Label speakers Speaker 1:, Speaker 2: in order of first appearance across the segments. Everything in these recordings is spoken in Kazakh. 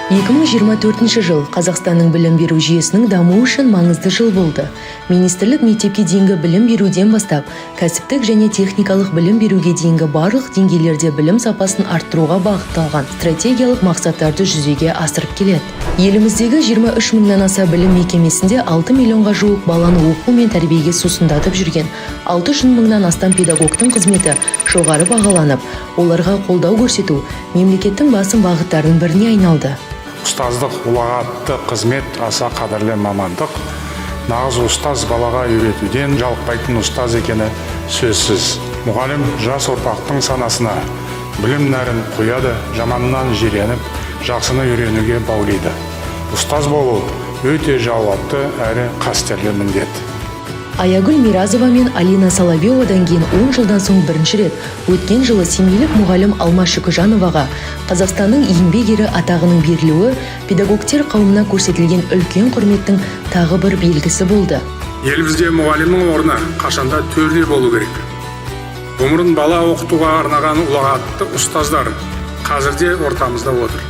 Speaker 1: 2024 жыл Қазақстанның білім беру жүйесінің дамуы үшін маңызды жыл болды. Министрлік мектепке дейінгі білім беруден бастап, кәсіптік және техникалық білім беруге дейінгі барлық деңгейлерде білім сапасын арттыруға бағытталған стратегиялық мақсаттарды жүзеге асырып келеді. Еліміздегі 23 мыңнан аса білім мекемесінде 6 миллионға жуық баланы оқу мен тәрбиеге сусындатып жүрген 600 мыңнан астам педагогтың қызметі жоғары бағаланып, оларға қолдау көрсету мемлекеттің басым бағыттарының біріне айналды.
Speaker 2: Ұстаздық — ұлағатты қызмет, аса қадірлі мамандық. Нағыз ұстаз балаға үйретуден жалықпайтын ұстаз екені сөзсіз. Мұғалім жас ұрпақтың санасына білім нәрін құяды, жаманнан жиреніп, жақсыны үйренуге баулиды. Ұстаз болу — өте жауапты әрі қастерлі міндет.
Speaker 1: Аягүл Миразова мен Алина Соловьевадан кейін 10 жылдан соң бірінші рет өткен жылы семейлік мұғалім Алма Шүкіжановаға Қазақстанның Еңбек Ері атағының берілуі педагогтер қауымына көрсетілген үлкен құрметтің тағы бір белгісі болды.
Speaker 2: Елімізде мұғалімнің орны қашанда төрде болу керек. Ғұмырын бала оқытуға арнаған ұлағатты ұстаздар қазір де ортамызда отыр.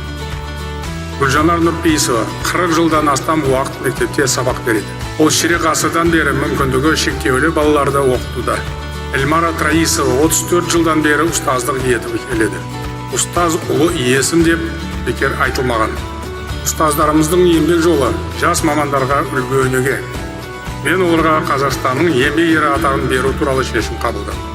Speaker 2: Гүлжанар Нұрпейісова 40 жылдан астам уақыт мектепте сабақ береді. Ол ширек ғасырдан бері мүмкіндігі шектеулі балаларды оқытуда. Эльмара Траисова 34 жылдан бері ұстаздық етіп келеді. Ұстаз — ұлы есім деп бекер айтылмаған. Ұстаздарымыздың еңбек жолы жас мамандарға үлгі өнеге. Мен оларға Қазақстанның Еңбек Ері атағын беру туралы шешім қабылдадым.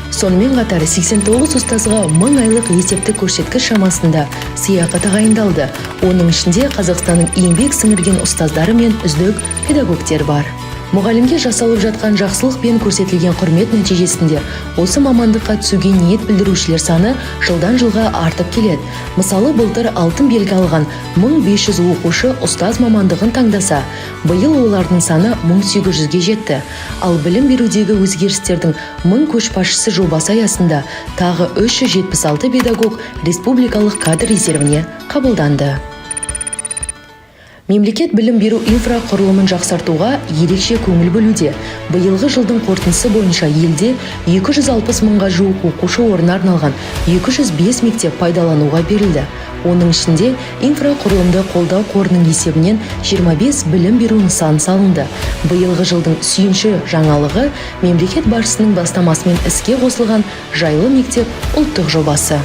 Speaker 1: Сонымен қатар 89 ұстазға 1000 айлық есептік көрсеткіш шамасында сыйақы тағайындалды. Оның ішінде Қазақстанның еңбек сіңірген ұстаздары мен үздік педагогтер бар. Мұғалімге жасалып жатқан жақсылық пен көрсетілген құрмет нәтижесінде осы мамандыққа түсуге ниет білдірушілер саны жылдан жылға артып келеді. Мысалы, былтыр алтын белгі алған 1500 оқушы ұстаз мамандығын таңдаса, биыл олардың саны 1800-ге жетті. Ал білім берудегі өзгерістердің 1000 көшбасшысы жобасы аясында тағы 376 педагог республикалық кадр резервіне қабылданды. Мемлекет білім беру инфрақұрылымын жақсартуға ерекше көңіл бөлуде. Биылғы жылдың қорытындысы бойынша елде 260 мыңға жуық оқушы орнына арналған 205 мектеп пайдалануға берілді. Оның ішінде инфрақұрылымды қолдау қорының есебінен 25 білім беру нысаны салынды. Биылғы жылдың сүйінші жаңалығы — мемлекет басшысының бастамасымен іске қосылған «Жайлы мектеп» ұлттық жобасы.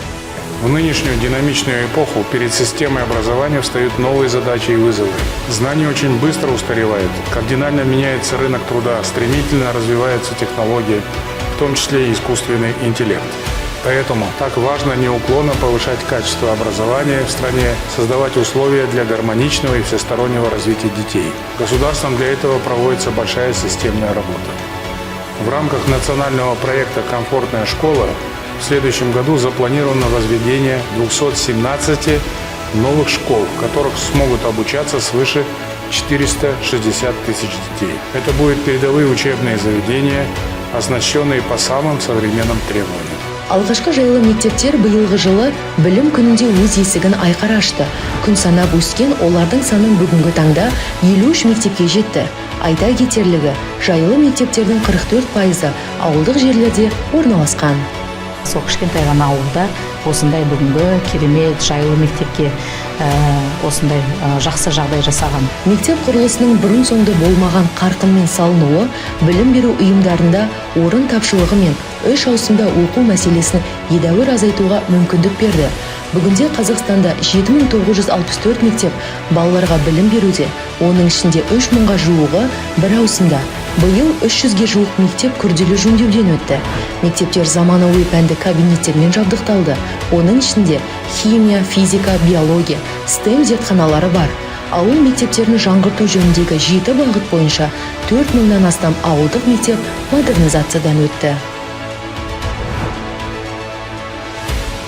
Speaker 2: В нынешнюю динамичную эпоху перед системой образования встают новые задачи и вызовы. Знания очень быстро устаревают, кардинально меняется рынок труда, стремительно развиваются технологии, в том числе и искусственный интеллект. Поэтому так важно неуклонно повышать качество образования в стране, создавать условия для гармоничного и всестороннего развития детей. Государством для этого проводится большая системная работа. В рамках национального проекта «Комфортная школа» в следующем году запланировано возведение 217 новых школ, в которых смогут обучаться свыше 460 тысяч детей. Это будут передовые учебные заведения, оснащенные по самым современным требованиям.
Speaker 1: Алғашқы жайлы мектептер биылғы жылы білім күнінде өз есігін айқара ашты. Күн санап өскен олардың саны бүгінгі таңда 53 мектепке жетті. Айта кетерлігі, жайлы мектептердің 44%-ы ауылдық жерлерде орналасқан.
Speaker 3: Сол кішкентай ғана ауылда осындай бүгінгі керемет жайлы мектепке осындай жақсы жағдай жасаған.
Speaker 1: Мектеп құрылысының бұрын соңды болмаған қарқынмен салынуы білім беру ұйымдарында орын тапшылығы мен үш ауысымда оқу мәселесін едәуір азайтуға мүмкіндік берді. Бүгінде Қазақстанда 7964 мектеп балаларға білім беруде, оның ішінде 3000-ға жуығы бір ауысымда. Биыл 300-ге жуық мектеп күрделі жөндеуден өтті. Мектептер заманауи пәнді кабинеттермен жабдықталды. Оның ішінде химия, физика, биология, STEM зертханалары бар. Ауыл мектептерін жаңғырту жөніндегі жеті бағыт бойынша 4 мыңнан астам ауылдық мектеп модернизациядан өтті.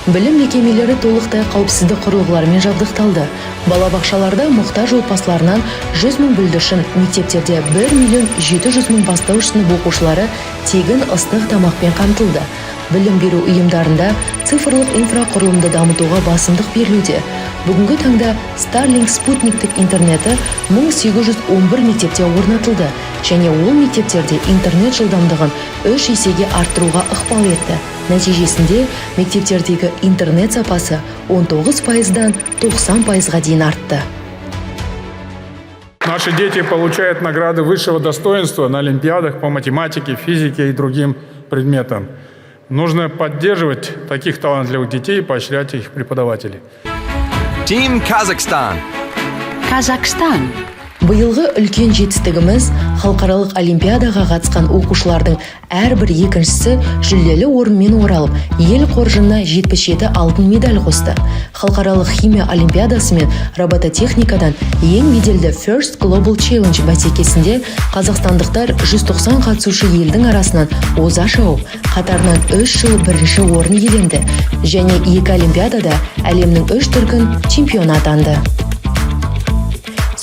Speaker 1: Білім мекемелері толықтай қауіпсіздік құрылғыларымен жабдықталды. Балабақшаларда мұқтаж отбасыларынан 100 мың бүлдіршін, мектептерде 1 миллион 700 мың бастауыш сынып оқушылары тегін ыстық тамақпен қамтылды. Білім беру ұйымдарында цифрлық инфрақұрылымды дамытуға басымдық берілуде. Бүгінгі таңда Starlink спутниктік интернеті 1811 мектепте орнатылды және ол мектептерде интернет жылдамдығын үш есеге арттыруға ықпал етті. Нәтижесінде мектептердегі интернет сапасы 19%-дан 90%-ға дейін артты.
Speaker 2: Наши дети получают награды высшего достоинства на олимпиадах по математике, физике и другим предметам. Нужно поддерживать таких талантливых детей и поощрять их преподавателей.
Speaker 4: Team Kazakhstan.
Speaker 5: Казахстан.
Speaker 1: Биылғы үлкен жетістігіміз: халықаралық олимпиадаға қатысқан оқушылардың әрбір екіншісі жүлделі орынмен оралып, ел қоржынына 77 алтын медаль қосты. Халықаралық химия олимпиадасы мен робототехникадан ең беделді First Global Challenge бәсекесінде қазақстандықтар 190 қатысушы елдің арасынан оза шауып, қатарынан 3 жыл бірінші орын иеленді және екі олимпиадада әлемнің үш дүркін чемпионы атанды.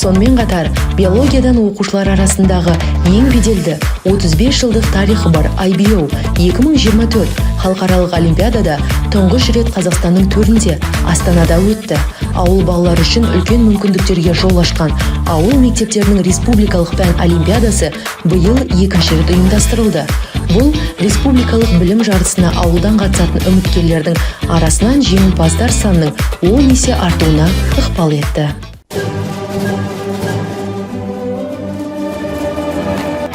Speaker 1: Сонымен қатар биологиядан оқушылар арасындағы ең беделді, 35 жылдық тарихы бар IBO 2024 халықаралық олимпиадада тұңғыш рет Қазақстанның төрінде, Астанада өтті. Ауыл балалары үшін үлкен мүмкіндіктерге жол ашқан ауыл мектептерінің республикалық пән олимпиадасы биыл екінші рет ұйымдастырылды. Бұл республикалық білім жарысына ауылдан қатысатын үміткерлердің арасынан жеңімпаздар санының 10 есе артуына ықпал етті.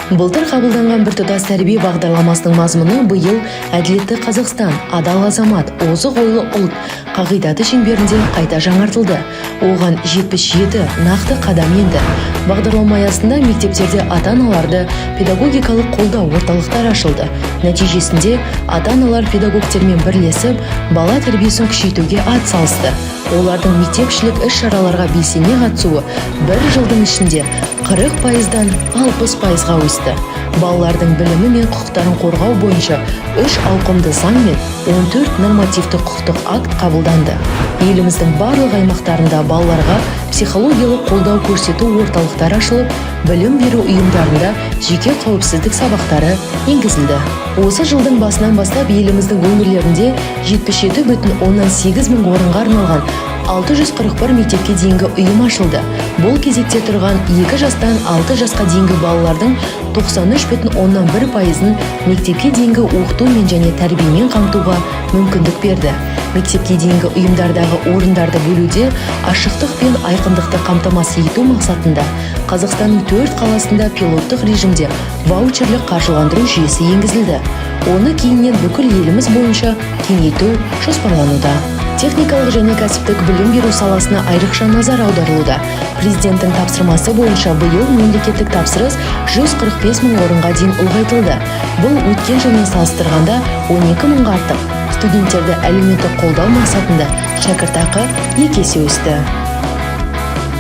Speaker 1: Былтыр қабылданған біртұтас тәрбие бағдарламасының мазмұны биыл «Әділетті Қазақстан, адал азамат, озық ойлы ұлт» қағидаты шеңберінде қайта жаңартылды. Оған 77 нақты қадам енді. Бағдарлама аясында мектептерде ата-аналарды педагогикалық қолдау орталықтары ашылды. Нәтижесінде ата-аналар педагогтермен бірлесіп, бала тәрбиесін күшейтуге ат салысты. Олардың мектепішілік іс-шараларға белсене қатысуы бір жылдың ішінде 40%-дан 60%-ға өсті. Балалардың білімі мен құқықтарын қорғау бойынша үш ауқымды заң мен 14 нормативті құқықтық акт қабылданды. Еліміздің барлық аймақтарында балаларға психологиялық қолдау көрсету орталықтары ашылып, білім беру ұйымдарында жеке қауіпсіздік сабақтары енгізілді. Осы жылдың басынан бастап еліміздің өңірлерінде 77,8 мың орынға арналған 641 мектепке дейінгі ұйым ашылды. Бұл кезекте тұрған 2 жастан 6 жасқа дейінгі балалардың 93,1%-ын мектепке дейінгі оқытумен және тәрбиемен қамтуға мүмкіндік берді. Мектепке дейінгі ұйымдардағы орындарды бөлуде ашықтық пен айқындықты қамтамасыз ету мақсатында Қазақстанның төрт қаласында пилоттық режимде ваучерлік қаржыландыру жүйесі енгізілді. Оны кейіннен бүкіл еліміз бойынша кеңейту жоспарлануда. Техникалық және кәсіптік білім беру саласына айрықша назар аударылуда. Президенттің тапсырмасы бойынша биыл мемлекеттік тапсырыс 145 мың орынға дейін ұлғайтылды. Бұл өткен жылмен салыстырғанда 12 мыңға артық. Студенттерді әлеуметтік қолдау мақсатында шәкіртақы екі есе өсті.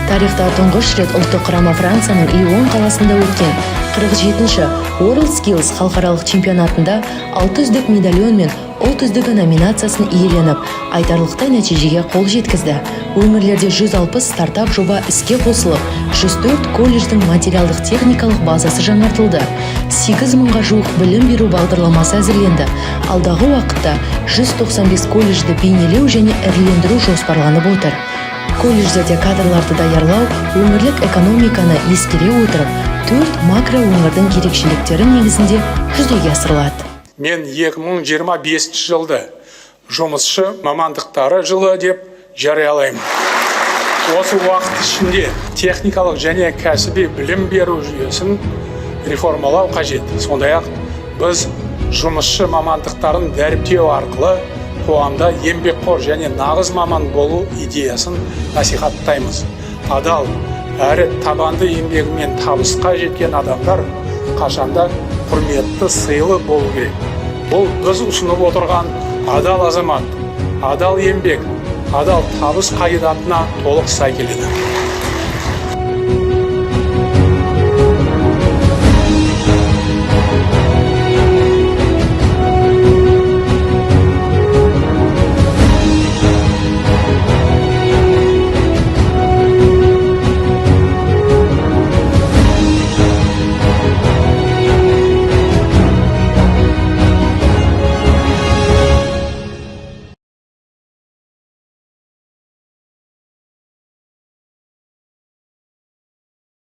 Speaker 1: Тарихта тұңғыш рет ұлттық құрама Францияның Лион қаласында өткен 47-ші World Skills халықаралық чемпионатында алты үздік медальон мен ұлт үздігі номинациясын иеленіп, айтарлықтай нәтижеге қол жеткізді. Өңірлерде 160 стартап жоба іске қосылып, 104 колледждің материалдық техникалық базасы жаңартылды. 8 мыңға жуық білім беру бағдарламасы әзірленді. Алдағы уақытта 195 колледжді бейнелеу және ірілендіру жоспарланып отыр. Колледждерде кадрларды даярлау өңірлік экономиканы ескере отырып, төрт макро өңірдің ерекшеліктері негізінде жүзеге асырылады.
Speaker 2: Мен 2025 жылды жұмысшы мамандықтары жылы деп жариялаймын. Осы уақыт ішінде техникалық және кәсіби білім беру жүйесін реформалау қажет. Сондай ақ біз жұмысшы мамандықтарын дәріптеу арқылы қоғамда еңбекқор және нағыз маман болу идеясын насихаттаймыз. Адал әрі табанды еңбегімен табысқа жеткен адамдар қашанда құрметті, сыйлы болу керек. Бұл біз ұсынып отырған «Адал азамат, адал еңбек, адал табыс» қағидатына толық сай келеді.